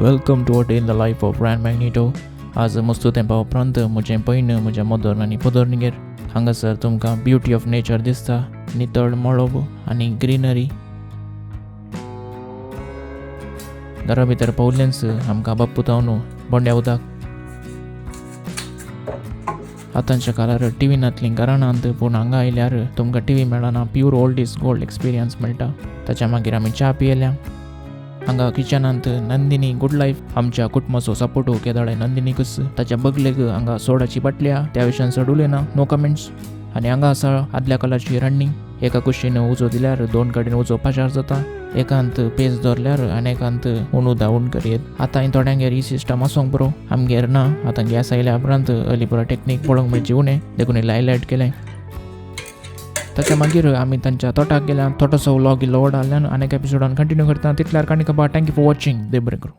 Welcome to a day in the life of Brian Magneto. आज मस्त तेंपा उपरांत म्हजें पयण म्हज्या मदर आनी पदरनिगेर. हांगासर तुमकां ब्युटी ऑफ नेचर दिसता, नितळ मळब आनी ग्रिनरी. घरा भितर पावलेंच आमकां बाप्पू तावन बोंड्या उदक. आतांच्या काळार टिवी नातलीं घराणांत, पूण हांगा आयल्यार तुमकां टिवी मेळना, pure old is gold experience मेळटा. ताच्या मागीर आमी च्या पियेल्या हांगा किचनांत. नंदिनी गुड लायफ, आमच्या कुटुंबाचो सपोर्ट केदाळे नंदिनीकच. ताच्या बगलेक हांगा सोडाची बाटल्या, त्या विशयान चड उलयना, नो कमेंट्स. आनी हांगा आसा आदल्या काळाची रान्नी. एका कुशीन उजो दिल्यार दोन कडेन उजो पाशार जाता. एकांत पेज दवरल्यार आनी एकांत उणू धांवून करयेत. आतां थोड्यांगेर ही सिस्टम आसूंक पुरो, आमगेर ना. आतां गॅस आयल्या उपरांत अली पुरो टेक्नीक पळोवंक मेळची उणें, देखून हायलायट केलें. ताच्या मागीर आमी तांच्या तोटाक गेल्या. थोडोसो व्लॉग इल्लो व्हड जाल्ल्यान आनी एका एपिसोडान कंटिन्यू करता. तितल्यार काणी खबर. Thank you for watching. देव बरें करूं.